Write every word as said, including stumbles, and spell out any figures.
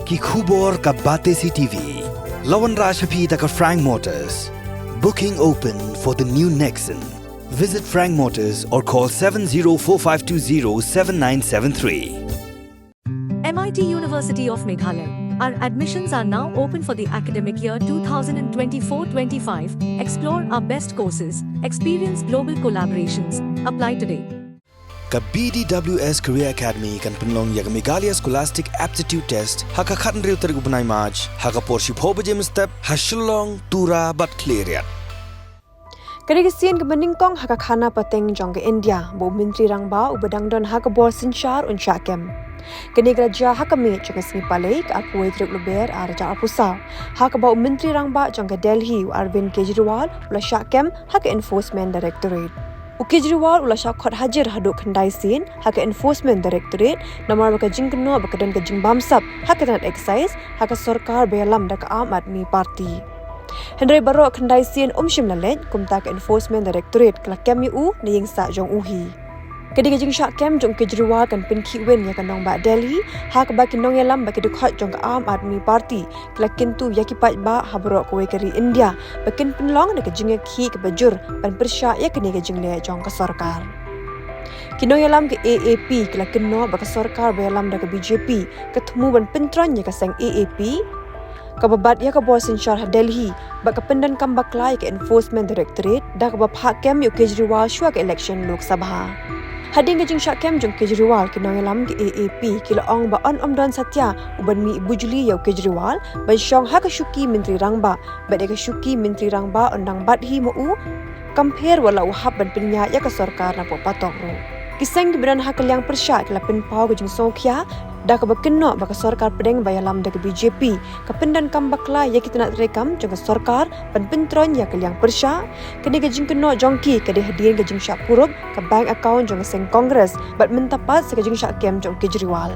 Ki khubor ka Batesi T V. La wanrah sha phi da ka Frank Motors. Booking open for the new Nexon. Visit Frank Motors or call seven zero four five two zero seven nine seven three. M I T University of Meghalaya. Our admissions are now open for the academic year twenty twenty-four twenty-five. Explore our best courses, experience global collaborations. Apply today. Ka B D W S Career Academy kan pynlong ïa ka Meghalaya Scholastic Aptitude Test ha ka khathynriew tarik u bnai March, ha ka por shiphew baje mynstep ha Shillong, Tura bad Khliehriat. Ka dei ka sien kaba nyngkong ha ka khana pateng jong ka India ba u Myntri Rangbah uba dang don ha ka bor synshar un shah kem. Kane ka la jia ha ka miet jong ka sngi Palei, ka arphew tarik Lber arhajar arphew saw, ha kaba u Myntri Rangbah jong ka Delhi, u Arvind Kejriwal, u la shah kem ha ka Enforcement Directorate. U Kejriwal u la shah khot hajir haduh khyndai sien ha ka Enforcement Directorate namar ba ka jingkynnoh ba ka don ka jingbamsap ha ka tnat excise ha ka sorkar ba ïalam da ka Aam Aadmi Party. Hynrei baroh khyndai sien um shym la leit, kumta ka Enforcement Directorate ka la kem ïa u na ïing sah jong u hi. Ka dei ka jingshah kem jong u Kejriwal kan pynkhih win ïa ka nongbah Delhi, ha kaba ki nongïalam bad ki dkhot jong ka Aam Aadmi Party ki la kyntu ïa ki paidbah ha baroh kawei ka ri India ba kin pynlong da ka jingïakhih kaba jur ban pyrshah ïa kane ka jingleh jong ka sorkar. Ki nongïalam ka A A P ki la kynnoh ba ka sorkar ba ïalam da ka B J P ka thmu ban pyntroiñ ïa ka seng A A P kaba bat ïa ka bor synshar ha Delhi bad ka pyndonkam bakla ïa ka Enforcement Directorate da kaba phah kem ïa u Kejriwal shuwa ka election Lok Sabha. Hadien ka jingshah kem jong u Kejriwal, ki nongïalam ka A A P ki la ong ba yn ym don satia u ban mih bujli ïa u Kejriwal ban shong ha ka shuki Myntri Rangbah, bad ïa ka shuki Myntri Rangbah yn dang bat hi ma u, kam pher wat la u hap ban pynïaid ïa ka sorkar napoh patok ruh. Ki seng kiba don ha ka liang pyrshah ki la pynpaw ka jingsngewkhia da kaba kynnoh ba ka sorkar pdeng ba ïalam da ka B J P ka pyndonkam bakla ïa ki tnat treikam jong ka sorkar ban pyntroiñ ïa ka liang pyrshah. Kane ka jingkynnoh jong ki ka dei hadien ka jingshah kurup ka bank account jong ka seng Congress bad mynta pat sa ka jingshah kem jong u Kejriwal.